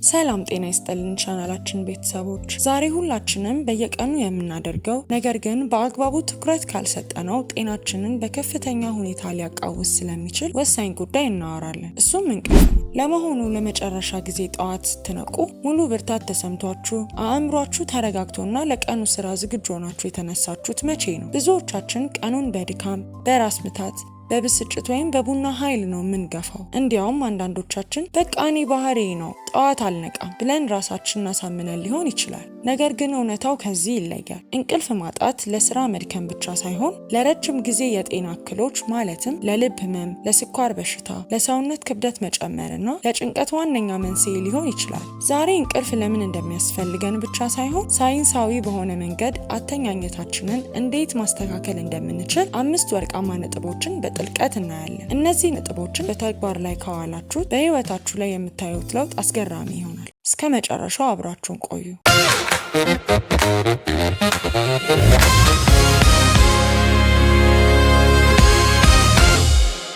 ሰላም ጤና ይስጥልን ቻናላችን ቤተሰቦች፣ ዛሬ ሁላችንም በየቀኑ የምናደርገው ነገር ግን በአግባቡ ትኩረት ካልሰጠነው ጤናችንን በከፍተኛ ሁኔታ ሊያቃውስ ስለሚችል ወሳኝ ጉዳይ እናወራለን። እሱም እንቅልፍ ነው። ለመሆኑ ለመጨረሻ ጊዜ ጠዋት ስትነቁ ሙሉ ብርታት ተሰምቷችሁ፣ አእምሯችሁ ተረጋግቶና ለቀኑ ስራ ዝግጁ ሆናችሁ የተነሳችሁት መቼ ነው? ብዙዎቻችን ቀኑን በድካም፣ በራስ ምታት፣ በብስጭት ወይም በቡና ኃይል ነው የምንገፋው። እንዲያውም አንዳንዶቻችን "በቃ እኔ ባህሪዬ ነው፣ ጠዋት አልነቃም" ብለን ራሳችንን አሳምነን ሊሆን ይችላል። ነገር ግን እውነታው ከዚህ ይለያል። እንቅልፍ ማጣት ለስራ መድከም ብቻ ሳይሆን ለረጅም ጊዜ የጤና እክሎች፣ ማለትም ለልብ ህመም፣ ለስኳር በሽታ፣ ለሰውነት ክብደት መጨመርና ለጭንቀት ዋነኛ መንስኤ ሊሆን ይችላል። ዛሬ እንቅልፍ ለምን እንደሚያስፈልገን ብቻ ሳይሆን ሳይንሳዊ በሆነ መንገድ አተኛኘታችንን እንዴት ማስተካከል እንደምንችል አምስት ወርቃማ ነጥቦችን በጥልቀት እናያለን። እነዚህ ነጥቦችን በተግባር ላይ ካዋላችሁ በህይወታችሁ ላይ የምታዩት ለውጥ አስገራሚ ይሆናል። እስከ መጨረሻው አብራችሁን ቆዩ።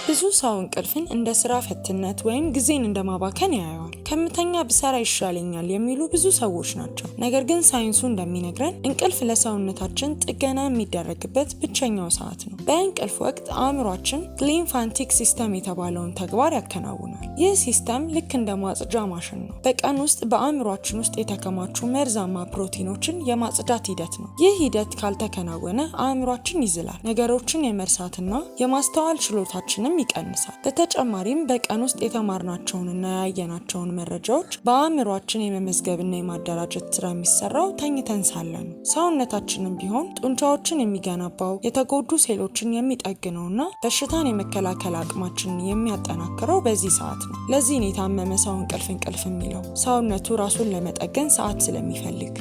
ብዙ ሰው እንቅልፍን እንደ ስራ ፈትነት ወይም ጊዜን እንደማባከን ያየዋል። "ከምተኛ ብሰራ ይሻለኛል" የሚሉ ብዙ ሰዎች ናቸው። ነገር ግን ሳይንሱ እንደሚነግረን እንቅልፍ ለሰውነታችን ጥገና የሚደረግበት ብቸኛው ሰዓት ነው። በእንቅልፍ ወቅት አእምሯችን glymphatic system የተባለውን ተግባር ያከናውናል። ይህ system ልክ እንደ ማጽጃ ማሽን ነው። በቀን ውስጥ በአእምሯችን ውስጥ የተከማቹ መርዛማ ፕሮቲኖችን የማጽዳት ሂደት ነው። ይህ ሂደት ካልተከናወነ አእምሯችን ይዝላል፣ ነገሮችን የመርሳትና የማስተዋል ችሎታችንም ይቀንሳል። በተጨማሪም በቀን ውስጥ የተማርናቸውንና ያየናቸውን መረጃዎች በአእምሯችን የመመዝገብና የማደራጀት ስራ የሚሰራው ተኝተን ሳለ ነው። ሰውነታችንም ቢሆን ጡንቻዎችን የሚገነባው፣ የተጎዱ ሴሎችን የሚጠግነውና በሽታን የመከላከል አቅማችንን የሚያጠናክረው በዚህ ሰዓት ነው። ለዚህ ነው የታመመ ሰው እንቅልፍ እንቅልፍ የሚለው፣ ሰውነቱ ራሱን ለመጠገን ሰዓት ስለሚፈልግ።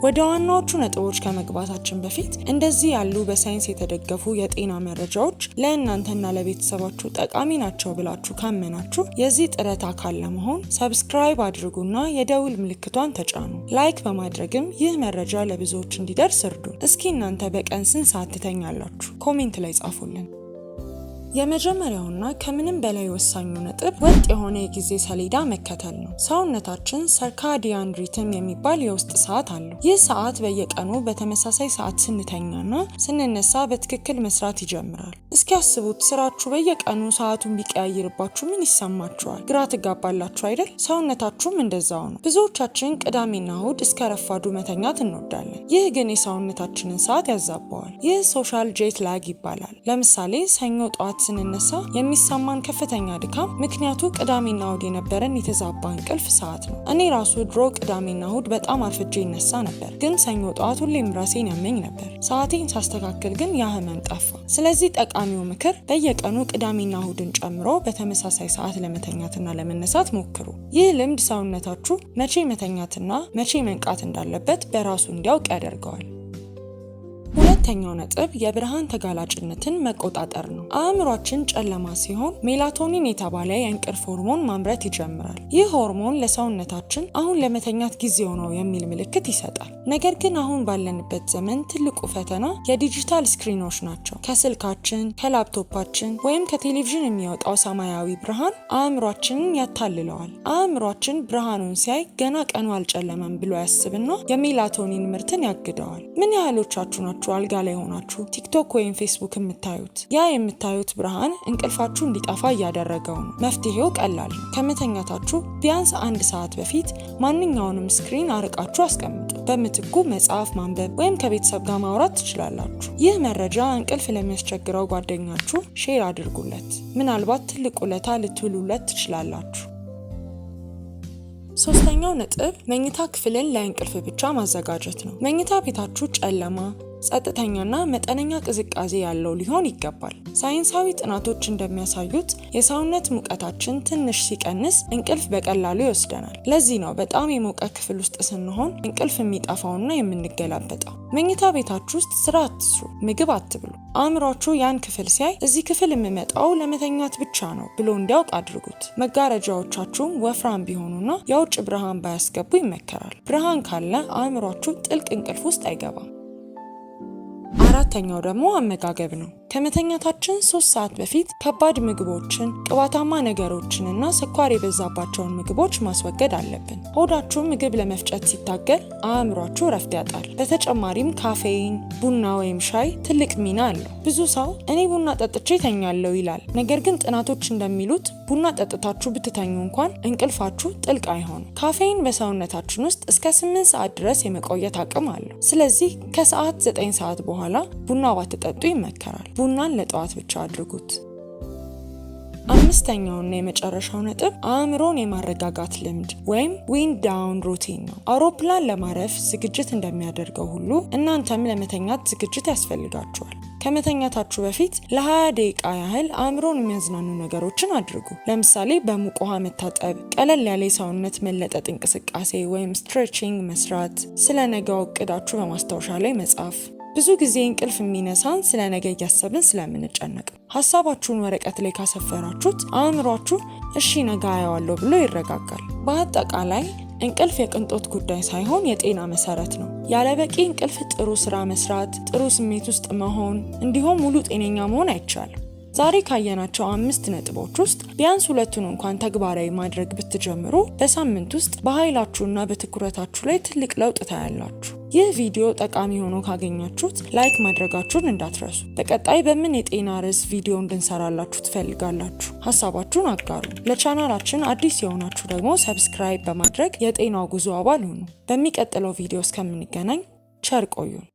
ወደ ዋናዎቹ ነጥቦች ከመግባታችን በፊት እንደዚህ ያሉ በሳይንስ የተደገፉ የጤና መረጃዎች ለእናንተና ለቤተሰባችሁ ጠቃሚ ናቸው ብላችሁ ካመናችሁ የዚህ ጥረት አካል ለመሆን subscribe አድርጉና የደውል ምልክቷን ተጫኑ። Like በማድረግም ይህ መረጃ ለብዙዎች እንዲደርስ እርዱን። እስኪ እናንተ በቀን ስንት ሰዓት ትተኛላችሁ? Comment ላይ ጻፉልን። የመጀመሪያውና ከምንም በላይ ወሳኙ ነጥብ ወጥ የሆነ የጊዜ ሰሌዳ መከተል ነው። ሰውነታችን circadian rhythm የሚባል የውስጥ ሰዓት አለው። ይህ ሰዓት በየቀኑ በተመሳሳይ ሰዓት ስንተኛና ስንነሳ በትክክል መስራት ይጀምራል። እስኪ አስቡት፣ ስራችሁ በየቀኑ ሰዓቱን ቢቀያይርባችሁ ምን ይሰማችኋል? ግራ ትጋባላችሁ አይደል? ሰውነታችሁም እንደዛው ነው። ብዙዎቻችን ቅዳሜና እሁድ እስከ ረፋዱ መተኛት እንወዳለን። ይህ ግን የሰውነታችንን ሰዓት ያዛባዋል። ይህ social jet lag ይባላል። ለምሳሌ ሰኞ ጠዋት ስንነሳ የሚሰማን ከፍተኛ ድካም ምክንያቱ ቅዳሜና እሁድ የነበረን የተዛባ እንቅልፍ ሰዓት ነው። እኔ ራሱ ድሮ ቅዳሜና እሁድ በጣም አርፍጄ እነሳ ነበር፣ ግን ሰኞ ጠዋት ሁሌም ራሴን ያመኝ ነበር። ሰዓቴን ሳስተካክል ግን ያ ህመም ጠፋ። ስለዚህ ጠቃሚው ምክር በየቀኑ ቅዳሜና እሁድን ጨምሮ በተመሳሳይ ሰዓት ለመተኛትና ለመነሳት ሞክሩ። ይህ ልምድ ሰውነታችሁ መቼ መተኛትና መቼ መንቃት እንዳለበት በራሱ እንዲያውቅ ያደርገዋል። ሁለተኛው ነጥብ የብርሃን ተጋላጭነትን መቆጣጠር ነው። አእምሯችን ጨለማ ሲሆን ሜላቶኒን የተባለ የእንቅልፍ ሆርሞን ማምረት ይጀምራል። ይህ ሆርሞን ለሰውነታችን "አሁን ለመተኛት ጊዜው ነው" የሚል ምልክት ይሰጣል። ነገር ግን አሁን ባለንበት ዘመን ትልቁ ፈተና የዲጂታል screen ኦች ናቸው። ከስልካችን፣ ከላፕቶፓችን ወይም ከቴሌቪዥን የሚወጣው ሰማያዊ ብርሃን አእምሯችንን ያታልለዋል። አእምሯችን ብርሃኑን ሲያይ ገና ቀኑ አልጨለመም ብሎ ያስብና የሜላቶኒን ምርትን ያግደዋል። ምን ያህሎቻችሁ ናችሁ አልጋ ላይ ሆናችሁ ቲክቶክ ወይም ፌስቡክ የምታዩት? ያ የምታዩት ብርሃን እንቅልፋችሁ እንዲጠፋ እያደረገው ነው። መፍትሄው ቀላል ነው። ከመተኛታችሁ ቢያንስ አንድ ሰዓት በፊት ማንኛውንም screen አርቃችሁ አስቀምጡ። በምትኩ መጽሐፍ ማንበብ ወይም ከቤተሰብ ጋር ማውራት ትችላላችሁ። ይህ መረጃ እንቅልፍ ለሚያስቸግረው ጓደኛችሁ share አድርጉለት። ምናልባት ትልቅ ውለታ ልትውሉለት ትችላላችሁ። ሶስተኛው ነጥብ መኝታ ክፍልን ለእንቅልፍ ብቻ ማዘጋጀት ነው። መኝታ ቤታችሁ ጨለማ፣ ጸጥተኛና መጠነኛ ቅዝቃዜ ያለው ሊሆን ይገባል። ሳይንሳዊ ጥናቶች እንደሚያሳዩት የሰውነት ሙቀታችን ትንሽ ሲቀንስ እንቅልፍ በቀላሉ ይወስደናል። ለዚህ ነው በጣም የሞቀ ክፍል ውስጥ ስንሆን እንቅልፍ የሚጠፋውና የምንገላበጠው። መኝታ ቤታችሁ ውስጥ ስራ አትስሩ፣ ምግብ አትብሉ። አእምሯችሁ ያን ክፍል ሲያይ "እዚህ ክፍል የምመጣው ለመተኛት ብቻ ነው" ብሎ እንዲያውቅ አድርጉት። መጋረጃዎቻችሁም ወፍራም ቢሆኑና የውጭ ብርሃን ባያስገቡ ይመከራል። ብርሃን ካለ አእምሯችሁ ጥልቅ እንቅልፍ ውስጥ አይገባም። አራተኛው ደግሞ አመጋገብ ነው። ከመተኛታችን 3 ሰዓት በፊት ከባድ ምግቦችን፣ ቅባታማ ነገሮችንና ስኳር የበዛባቸውን ምግቦች ማስወገድ አለብን። ሆዳችሁ ምግብ ለመፍጨት ሲታገል አእምሯችሁ እረፍት ያጣል። በተጨማሪም ካፌይን፣ ቡና ወይም ሻይ ትልቅ ሚና አለው። ብዙ ሰው "እኔ ቡና ጠጥቼ እተኛለሁ" ይላል። ነገር ግን ጥናቶች እንደሚሉት ቡና ጠጥታችሁ ብትተኙ እንኳን እንቅልፋችሁ ጥልቅ አይሆንም። ካፌይን በሰውነታችን ውስጥ እስከ 8 ሰዓት ድረስ የመቆየት አቅም አለው። ስለዚህ ከሰዓት 9 ሰዓት በኋላ ቡና ባትጠጡ ይመከራል። ቡናን ለጠዋት ብቻ አድርጉት። አምስተኛውና የመጨረሻው ነጥብ አእምሮን የማረጋጋት ልምድ ወይም wind down routine ነው። አውሮፕላን ለማረፍ ዝግጅት እንደሚያደርገው ሁሉ እናንተም ለመተኛት ዝግጅት ያስፈልጋችኋል። ከመተኛታችሁ በፊት ለ20 ደቂቃ ያህል አእምሮን የሚያዝናኑ ነገሮችን አድርጉ። ለምሳሌ በሙቅ ውሃ መታጠብ፣ ቀለል ያለ የሰውነት መለጠጥ እንቅስቃሴ ወይም stretching መስራት፣ ስለ ነገው እቅዳችሁ በማስታወሻ ላይ መጻፍ። ብዙ ጊዜ እንቅልፍ የሚነሳን ስለ ነገ እያሰብን ስለምንጨነቅ ነው። ሀሳባችሁን ወረቀት ላይ ካሰፈራችሁት አእምሯችሁ "እሺ፣ ነገ አየዋለሁ" ብሎ ይረጋጋል። በአጠቃላይ እንቅልፍ የቅንጦት ጉዳይ ሳይሆን የጤና መሰረት ነው። ያለ በቂ እንቅልፍ ጥሩ ስራ መስራት፣ ጥሩ ስሜት ውስጥ መሆን እንዲሁም ሙሉ ጤነኛ መሆን አይቻልም። ዛሬ ካየናቸው አምስት ነጥቦች ውስጥ ቢያንስ ሁለቱን እንኳን ተግባራዊ ማድረግ ብትጀምሩ በሳምንት ውስጥ በኃይላችሁና በትኩረታችሁ ላይ ትልቅ ለውጥ ታያላችሁ። ይህ ቪዲዮ ጠቃሚ ሆኖ ካገኛችሁት like ማድረጋችሁን እንዳትረሱ። በቀጣይ በምን የጤና ርዕስ ቪዲዮ እንድንሰራላችሁ ትፈልጋላችሁ? ሀሳባችሁን አጋሩ። ለቻናላችን አዲስ የሆናችሁ ደግሞ subscribe በማድረግ የጤናው ጉዞ አባል ሁኑ። በሚቀጥለው ቪዲዮ እስከምንገናኝ ቸር ቆዩን።